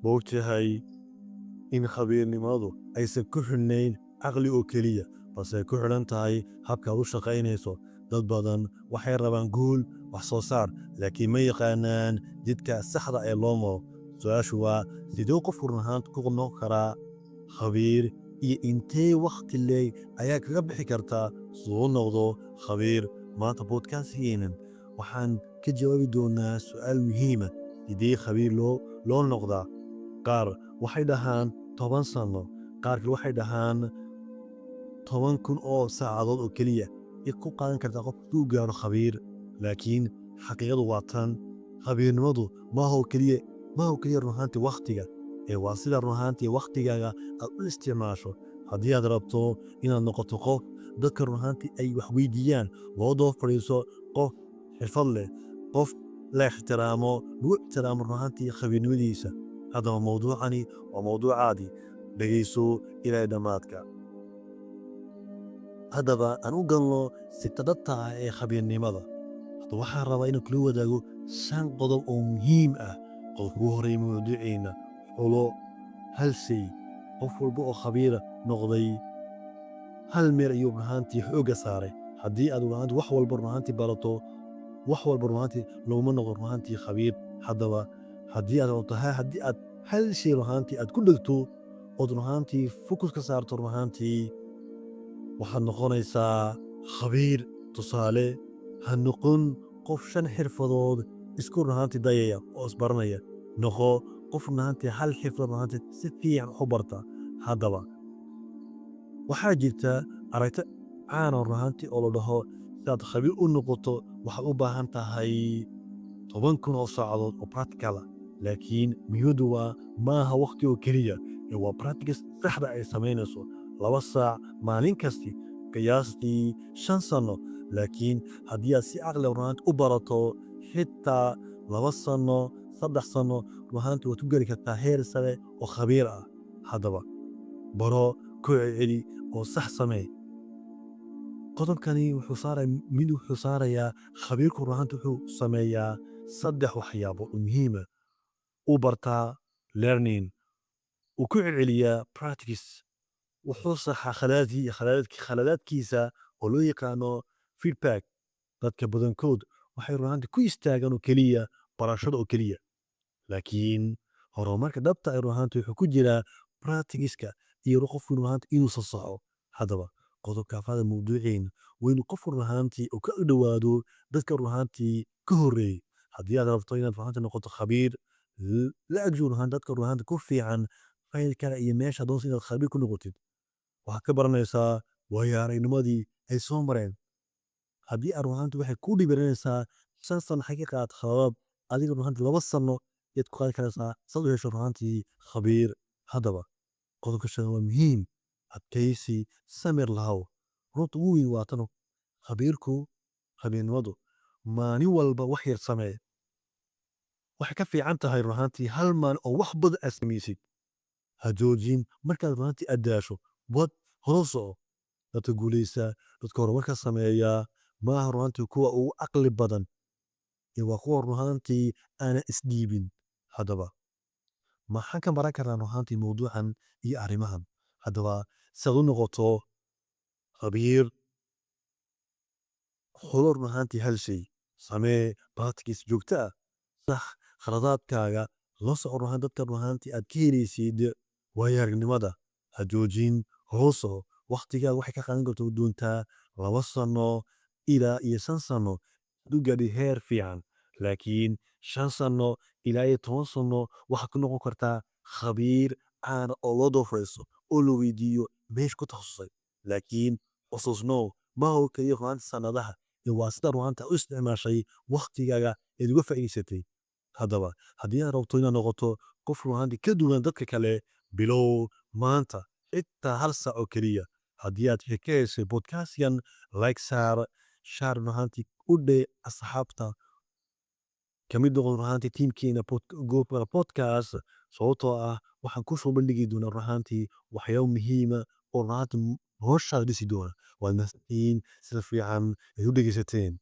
Ma ogtahay in khabiirnimadu aysan ku xidhnayn caqli oo keliya, balse ay ku xidhan tahay habka aad u shaqaynayso? Dad badan waxay rabaan guul, wax soo saar, laakiin ma yaqaanaan jidka saxda ee loo maro. Su-aashu waa: sidee qofku run ahaan ku noqon karaa khabiir, iyo intee wakhti leeg ayaa kaga bixi kartaa si uu u noqdo khabiir? Maanta podcastgeenan waxaan ka jawaabi doonaa su'aal muhiima: sidee khabiir loo noqdaa? Qaar waxay dhahaan 10 sano, qaar kale waxay dhahaan 10,000 oo saacadood oo keliya ay ku qaadan kartaa qofka si uu gaaro khabiir. Laakiin xaqiiqadu waa tan: khabiirnimadu maaha oo keliya run ahaantii wakhtiga, ee waa sida run ahaantii wakhtigaaga aad u isticmaasho. Haddii aad rabto inaad noqoto qof dadka run ahaantii ay wax weydiiyaan, loo daba fadhiiso, qof xirfad leh, qof la ixtiraamo, lagu ixtiraamo run ahaantii khabiirnimadiisa, haddaba mawduucani waa mawduucaadii. Dhegeyso ilaa dhammaadka. Haddaba aan u galno sirta dhabta ah ee khabiirnimada. Hadda waxaan rabaa inaan kula wadaago shan qodob oo muhiim ah. Qodobka ugu horreeya mawduuceena: xulo hal shay. Qof walba oo khabiira noqday hal meel ayuu run ahaantii xoogga saaray. Haddii aad run ahaantii wax walba run ahaantii barato, wax walba run ahaantii looma noqdo run ahaantii khabiir. Haddaba haddii aad rabto, haddii aad hal shay run ahaantii aad ku dhegto ood run ahaantii focus ka saarto, run ahaantii waxaad noqonaysaa khabiir. Tusaale, ha noqon qof shan xirfadood isku run ahaantii dayaya oo isbaranaya. Noqo qof run ahaantii hal xirfad run ahaantii si fiican wax u barta. Haddaba waxaa jirta aragti caan ah run ahaantii oo la dhaho: si aad khabiir u noqoto, waxaad u baahan tahay 10,000 oo saacadood oo practical ah. Laakiin muhiimaddu waa maaha waqti oo keliya, ee waa practice saxda ay samaynayso. 2 saac maalin kasti, qiyaastii 5 sano. Laakiin haddii aad si caqli run ahaantii u barato, xitaa 2 sano, 3 sano, run ahaantii waad ku geli kartaa heer sare oo khabiir ah. Haddaba baro, ku celceli oo sax samee. Qodobkani wuxuu saaraya mid wuxuu saarayaa: khabiirku run ahaantii wuxuu sameeyaa saddex waxyaabo oo muhiima. U bartaa, learning; uu ku celceliyaa, practice; wuxuu saxaa khaladaadkiisa, oo loo yaqaano feedback. Dadka badankood waxay run ahaantii ku istaagaan oo keliya barashada oo keliya, laakiin horumarka dhabta ah run ahaantii wuxuu ku jiraa practice-ka iyo qofku run ahaantii inuu sasaxo. Haddaba qodobka afraad ee mawduuceena waa inuu qofku run ahaantii uu ka dhowaado dadka run ahaantii ka horreeyay. Haddii aad rabto inaad run ahaantii noqoto khabiir, la agjoog run ahaan dadka run ahaantii ku fiican faylkana iyo meesha doonayso inaad khabiir ku noqotid. Waxaad ka baranaysaa waayo aragnimadii ay soo mareen. Haddii aad run ahaantii waxay kuu dhibiranaysaa 5 sano xagee qaad khaladaad adiga run ahaantii 2 sano yaad ku qaadan karaysaa saad u hesho run ahaantii khabiir. Haddaba qodobka shanaad waa muhiim: adkaysi, samir lahaw. Runta ugu weyn waa tan: khabiirku, khabiirnimadu maalin walba wax yar samee waxay ka fiican tahay run ahaantii hal maalin oo wax badan aad samaysid. Ha joojin markaad run ahaantii aad daasho, wad horo soco. Dadka guuleysta, dadka horumarka sameeya, maaha run ahaantii kuwa ugu caqli badan, ee waa kuwa run ahaantii aanan isdhiibin. Haddaba maxaan ka baran karnaa run ahaantii mawduucan iyo arrimahan? Haddaba si aad u noqoto khabiir, xulo run ahaantii hal shay, samee practice joogto ah, sax khaladaadkaaga, la soco run ahaan dadka run ahaantii aad ka helaysid waayo aragnimada. Ha joojin, horo soco. Waqtigaaga waxay ka qaadan kartaa doontaa 2 sano ilaa iyo 5 sano u gaadhi heer fiican, laakiin 5 sano ilaa iyo 10 sano waxaad ku noqon kartaa khabiir caana oo loo doofayso oo la weydiiyo meesha ku takhasusay. Laakiin xusuusnow, maaha oo keliya runaanti sanadaha, ee waa sida runaanta u isticmaashay waqtigaaga eed uga faa'iidaysatay. Haddaba haddii aad rabto inaad noqoto qof runaanti ka duwan dadka kale, bilow maanta, xitaa hal saac oo keliya. Haddii aad ka heshay podcastgan, like saar, share run ahaantii u dheh asxaabta, ka mid noqon run ahaantii tiimkeena Gopal Podcast, sababtoo ah waxaan ku soo bandhigi doonaa run ahaantii waxyaabo muhiima oo run ahaantii noloshaada dhisi doona. Waad mahadsantihiin sida fiican ay u dhegeysateen.